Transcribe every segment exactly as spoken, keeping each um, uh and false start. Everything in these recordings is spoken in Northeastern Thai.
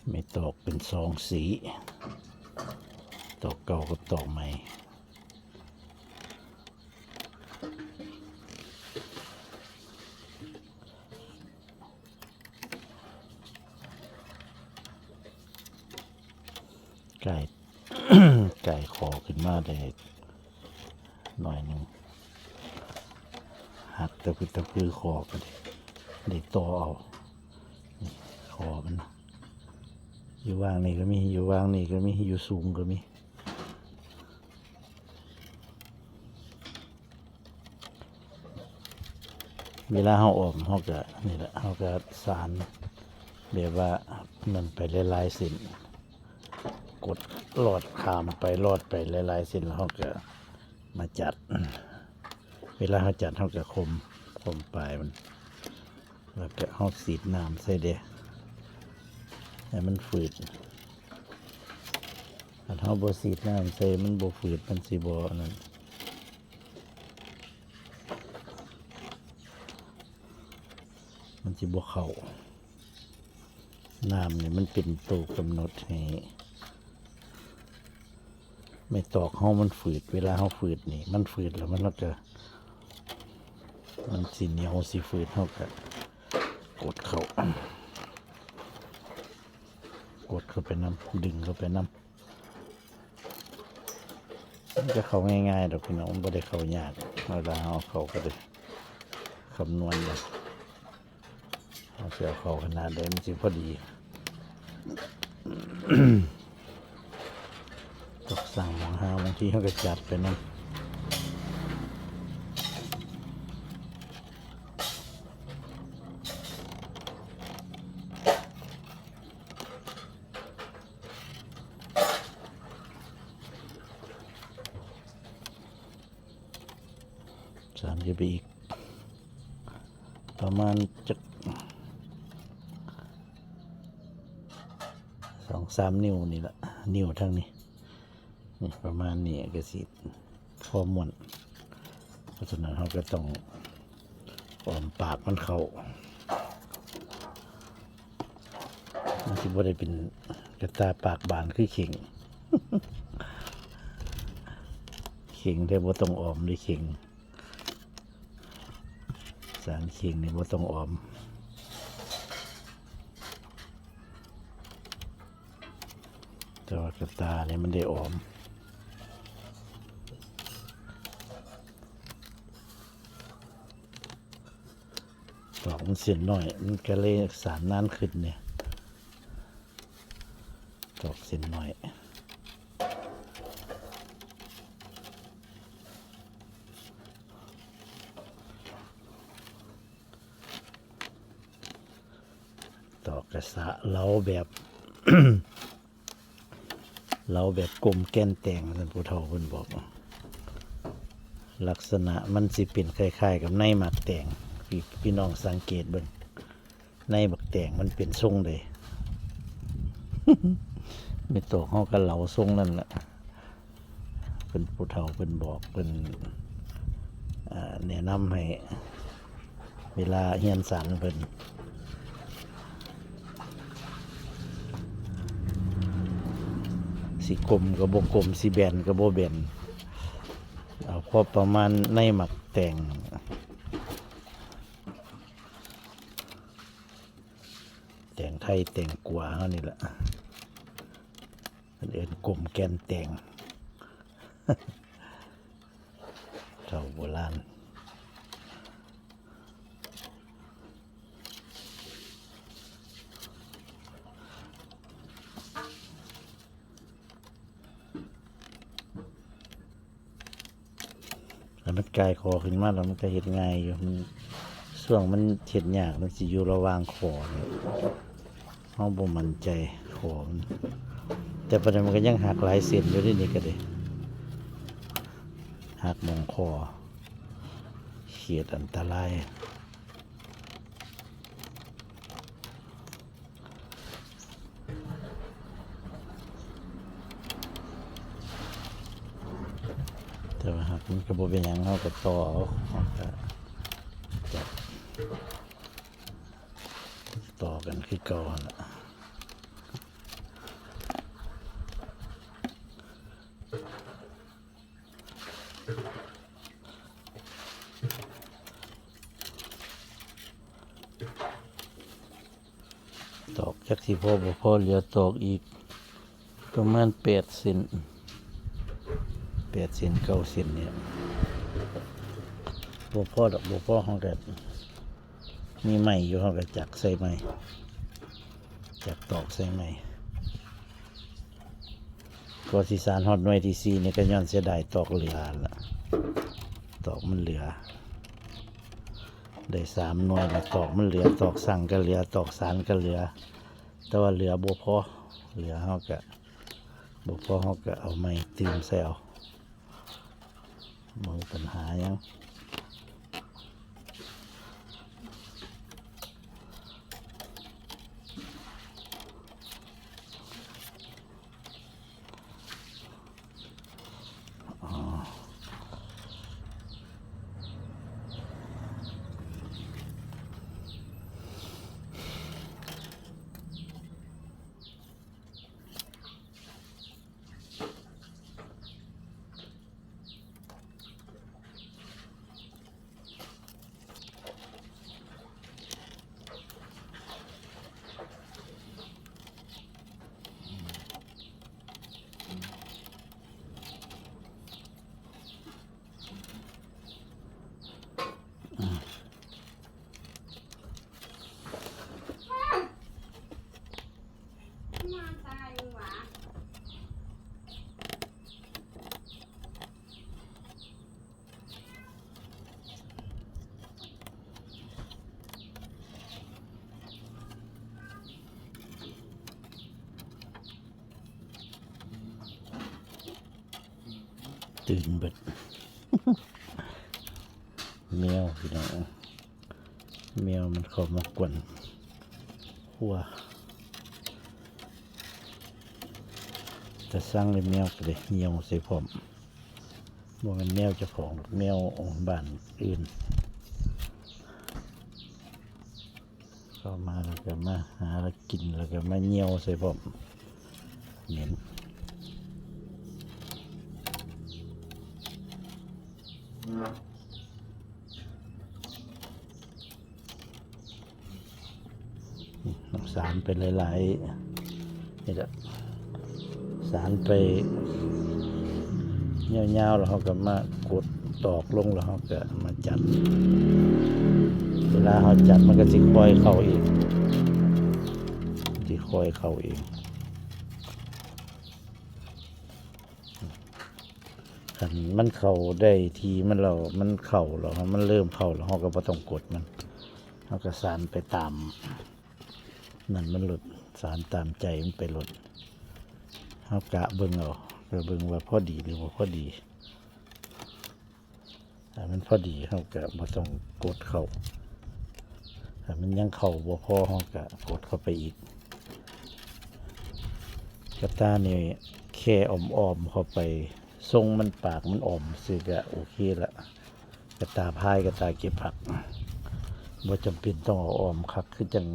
ไม่ตอกเป็นสองสี ตอกเก่ากับตอกใหม่ ไก่ ไก่ขอขึ้นมาได้หน่อยหนึ่ง หักตะพื้ตะพื้ขอก็ได้ ได้ต่อเอา นี่ขอมัน อยู่ว่างนี่ก็มี อยู่ว่างนี่ก็มี อยู่สูงก็มี เวลาเฮาออม เฮาก็นี่แหละ เฮาก็สานแบบว่านั่นไปหลายๆเส้น กดลอดข้ามไปลอดไปหลายๆเส้น แล้วเฮาก็มาจัด เวลาเฮาจัด เฮาก็คม คมปลายมัน แล้วก็เฮาสีดน้ำใส่เด้ ให้มันฝืด ถ้าเฮาบ่สีดน้ำใส่ มันบ่ฝืด มันสิบ่อันนั้น มันสิบ่เข้า น้ำนี่มันเป็นตัวกำหนดให้ ไม้ตอกเฮามันฝืด เวลาเฮาฝืดนี่ มันฝืดแล้วมันก็ มันสิเหนียวสิฝืด เฮาก็กดเข้า กดเข้าไปนำ ดึงเข้าไปนำ มันจะเข้าง่ายๆดอกพี่น้อง มันบ่ได้เข้ายาก เวลาเฮาเข้าก็ได้คำนวณเอา เฮาสิเอาเข้าขนาดใดมันสิพอดี ตอกสั่งหมองหา บางทีเฮาก็จัดไปนำ สานขึ้นไปอีก ประมาณจักสองสามนิ้วนี่ละ นิ้วทางนี้ นี่ประมาณนี้ก็สิพอม่วน เพราะฉะนั้นเฮาก็ต้องออมปากมันเข้า มันสิบ่ได้เป็นกระต่ายปากบานคือเข่ง เข่งแต่บ่ต้องออมเด้เข่ง สานเข่งนี่บ่ต้องออม แต่ว่ากระต่ายนี่มันได้ออม ตอกมันเส้นน้อย มันก็เลยสานนานขึ้นเนี่ย ตอกเส้นน้อย ตอกกะสะเหลาแบบ เหลาแบบกลมแก่นแตง ท่านผู้เฒ่าเพิ่นบอก ลักษณะมันสิเป็นคล้ายๆกับในหมากแตง พี่ พี่น้องสังเกตเบิ่ง ในบักแตงมันเป็นทรงใด ไม้ตอกเฮาก็เหลาทรงนั่นแหละ เพิ่นผู้เฒ่าเพิ่นบอก เพิ่น อ่า แนะนำให้ เวลาเฮียนสานเพิ่น สิกลมก็บ่กลม สิแบนก็บ่แบน เอาพอประมาณในหมากแตง แตงไทยแตงกวาเฮานี่แหละ เพิ่นเอิ้นกลมแก่นแตง เฒ่าโบราณ แล้วมันกายคอขึ้นมาแล้วมันก็เฮ็ดง่ายอยู่ มัน ช่วงมันเฮ็ดยากมันสิอยู่ระหว่างคอนี่ เฮาบ่มั่นใจคอมัน แต่ปานนั้นมันก็ยังหักหลายเส้นอยู่เด้นี่ก็เด้ หักหม่องคอ เขตอันตราย แต่ว่าหากมันก็บ่เป็นหยัง เฮาก็ต่อเอา เฮาก็จับต่อกันคือเก่าหั่นล่ะ ตอกจักสิพอบ่พอ เหลือตอกอีกประมาณแปดเซน แปดเซน เก้าเซนเนี่ย บ่พอดอก บ่พอ เฮาก็มีไม้อยู่ เฮาก็จักใส่ไม้ จักตอกใส่ไม้ ก็สิสานฮอดหน่วยที่สี่นี่ก็ย้อนเสียดายตอกเหลือละ ตอกมันเหลือ ได้สามหน่วยละ ตอกมันเหลือ ตอกสั่งก็เหลือ ตอกสานก็เหลือ แต่ว่าเหลือบ่พอ เหลือเฮาก็บ่พอ เฮาก็เอาไม้ตื่มใส่เอา บ่มีปัญหาหยัง ตื่นเบิด แมวพี่น้อง แมวมันเข้ามากวนครัว แต่สั่งเลยแมวก็เลยเหี่ยวใส่พร้อม บ่แม่นแมวเจ้าของดอก แมวบ้านอื่น เข้ามาแล้วก็มาหาแล้วกิน แล้วก็มาเหี่ยวใส่พร้อม เหม็น สานไปหลายๆ นี่แหละ สานไปยาวๆ แล้วเฮาก็มากดตอกลง แล้วเฮาก็มาจัด เวลาเฮาจัดมันก็สิค่อยเข้าเอง สิค่อยเข้าเอง คันมันเข้าได้ที่มันแล้ว มันเข้าแล้ว มันเริ่มเข้าแล้ว เฮาก็บ่ต้องกดมัน เฮาก็สานไปตาม นั่นมันโลด สานตามใจมันไปโลด เฮากะเบิ่งเอา กะเบิ่งว่าพอดีหรือบ่พอดี ถ้ามันพอดีเฮากะบ่ต้องกดเข้า ถ้ามันยังเข้าบ่พอเฮากะกดเข้าไปอีก กระต่านี่แค่อ้อมๆ เข้าไป ส่งมันปากมันอ้อมซื่อกะโอเคละ กระต่าพาย กระต่าเก็บผัก บ่จำเป็นต้องเอาอ้อมคัก คือจั่ง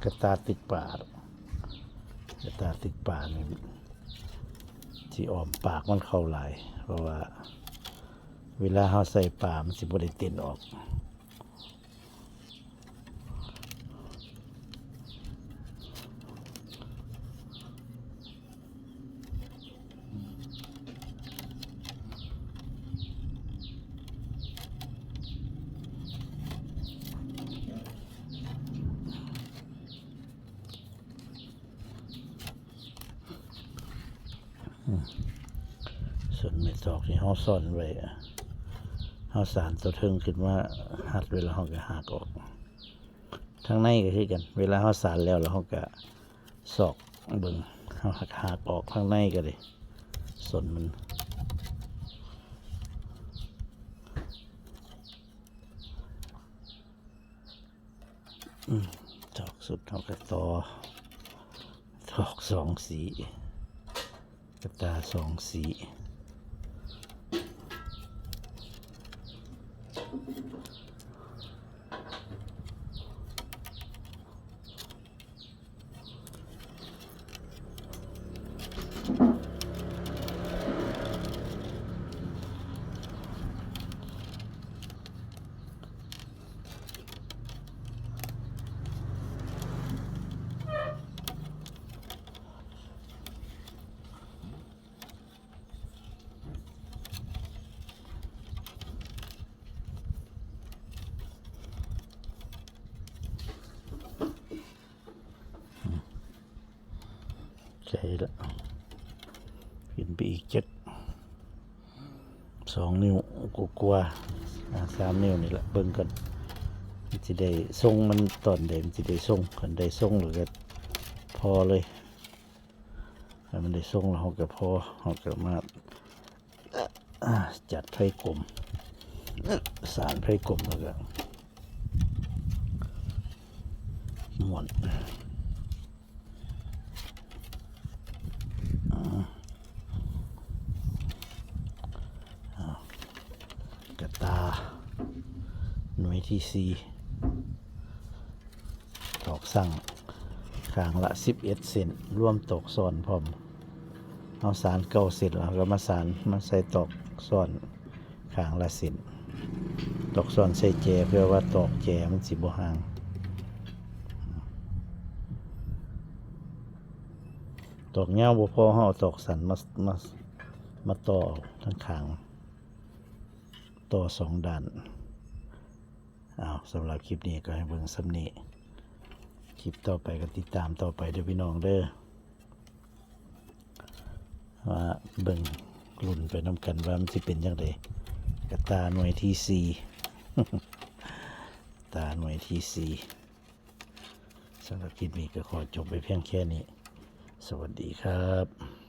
กระต่าตึกปลา กระต่าตึกปลานี่สิอ้อมปากมันเข้าหลาย เพราะว่าเวลาเฮาใส่ปลามันสิบ่ได้เต้นออก อืม ส่วนเม็ดดอกที่เฮาซ่อนไว้อะ เฮาสานตัวเทิงขึ้นมาหัดไว้แล้วเฮาก็หักออก ทางในก็คือกัน เวลาเฮาสานแล้ว แล้วเฮาก็ซอกเบิ่ง เฮาหัก หักออกทางในก็ได้ ส่วนมัน อืม ดอกสุดเฮาก็ต่อ ดอกสองสี กระต่าสองสี อื ใจละ ขึ้นไปอีกจักสองนิ้วกว่าๆ อ่า สามนิ้วนี่ละ เบิ่งกัน มันสิได้ทรงมันตอนใด มันสิได้ทรง คันได้ทรงแล้วก็พอเลย ให้มันได้ทรงแล้วเราก็พอ เราก็มา อ่า จัดไฟกลม สานไฟกลมแล้วก็ม้วน อ่า อ่า กระตา หน่วยที่สี่ ตอกสั่ง ข้างละสิบเอ็ดเส้น รวมตอกซ้อนพร้อม เอาสานเก้าเส้นแล้วก็มาสาน มาใส่ตอกซ้อน ข้างละเส้น ตอกซ้อนใส่แจ เพื่อว่าตอกแจมันสิบ่ห่าง ตอกยาวบ่พอ เราเอาตอกสั้นมา มา มาต่อทั้งข้าง ต่อสองด้าน อ้าว สำหรับคลิปนี้ก็ให้เบิ่งส่ำนี้ คลิปต่อไปก็ติดตามต่อไปเด้อพี่น้องเด้อ ว่าเบิ่งลุ้นไปนำกันว่ามันสิเป็นจั่งใด กระตาหน่วยที่สี่ ตาหน่วยที่สี่ สำหรับคลิปนี้ก็ขอจบไปเพียงแค่นี้ สวัสดีครับ